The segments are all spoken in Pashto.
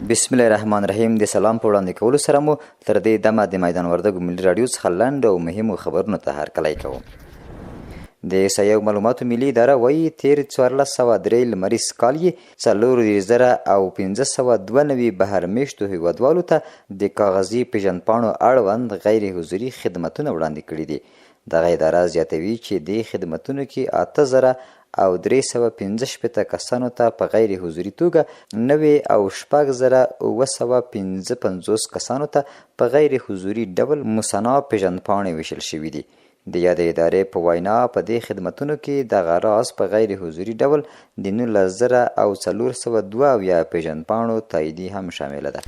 بسم الله الرحمن الرحیم د سلام په وړاندې کولو سره مو تر دې دمه د میدان وردګو ملي راډیو څخه لنډ او مهمو خبرونو ته هرکلی کوم. د احصایې او معلوماتو ملي اداره وایي، تېر 1403 لمریز کال یې 53492 بهر مېشتو هېوادوالو ته د کاغذي پېژندپاڼو اړوند غیر حضوري خدمتونه وړاندې کړي دي. دغه اداره زیاتوي چې دې خدمتونو کې 8365 کسانو ته په غیر حضوري توګه نوې او 6755 کسانو ته په غیر حضوري ډول مثنا پېژندپاڼې وېشل شوې دي. د یادې ادارې په وینا، په دې خدمتونو کې دغه راز په غیر حضوري ډول د 19472 پېژندپاڼو تاییدي هم شامله ده.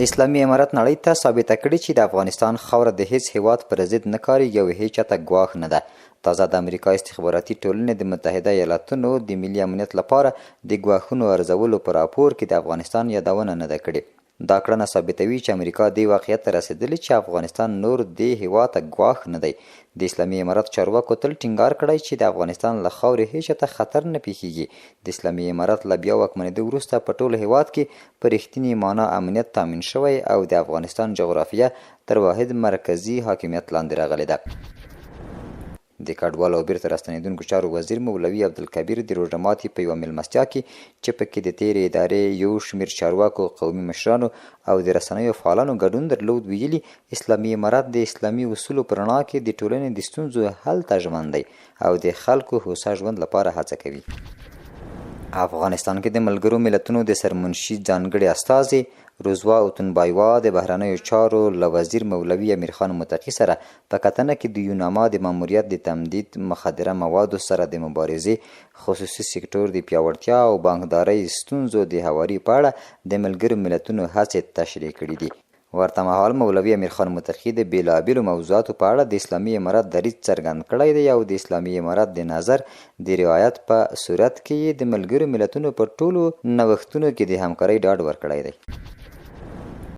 اسلامي امارت نړۍ ته ثابته کړې چې د افغانستان خاوره د هېڅ هېواد پر ضد نه کارېږي او هېچا ته ګواښ نه ده. تازه د امریکا استخباراتي ټولنې د متحده ایالتونو د ملي امنیت لپاره د ګواښونو ارزولو په راپور کې د افغانستان یادونه نه ده کړې. دا کړنه ثابتوي چې امریکا دې واقعیت ته رسېدلې چې افغانستان نور دې هېواد ته ګواښ نه دی. د اسلامي امارت چارواکو تل ټینګار کړی چې د افغانستان له خاورې هېچا ته خطر نه پېښېږي. د اسلامي امارت له بیا واکمنېدو وروسته په ټول هېواد کې په رښتینې مانا امنیت تامین شوی او د افغانستان جغرافیه تر واحد مرکزي حاکمیت لاندې راغلې ده. د کډوالو او بیرته راستنېدونکو چارو وزیر مولوي عبدالکبیر د روژه ماتي په یوه مېلمستیا کې چې په کې د تېرې ادارې یو شمېر چارواکو، قومي مشرانو او د رسنیو فعالانو ګډون درلود ویلي، اسلامي امارت د اسلامي اصولو په رڼا کې د ټولنې د ستونزو حل ته ژمن دی او د خلکو هوسا ژوند لپاره هڅه کوي. افغانستان کې د ملګرو ملتونو د سرمنشي ځانګړې استازې روزوا اوتونبایوا د بهرنیو چارو له وزیر مولوي امیرخان متقي سره په کتنه کې د یوناما د ماموریت د تمدید، مخدره موادو سره د مبارزې، خصوصي سکټور د پیاوړتیا او بانکدارۍ ستونزو د هواري په اړه د ملګرو ملتونو هڅې تشریح کړې دي. ورته مهال مولوي امیرخان متقي د بېلابېلو موضوعاتو په اړه د اسلامي امارت دریځ څرګند کړی دی او د اسلامي امارت د نظر د رعایت په صورت کې یې د ملګرو ملتونو په ټولو نوښتونو کې د همکارۍ ډاډ ورکړی دی.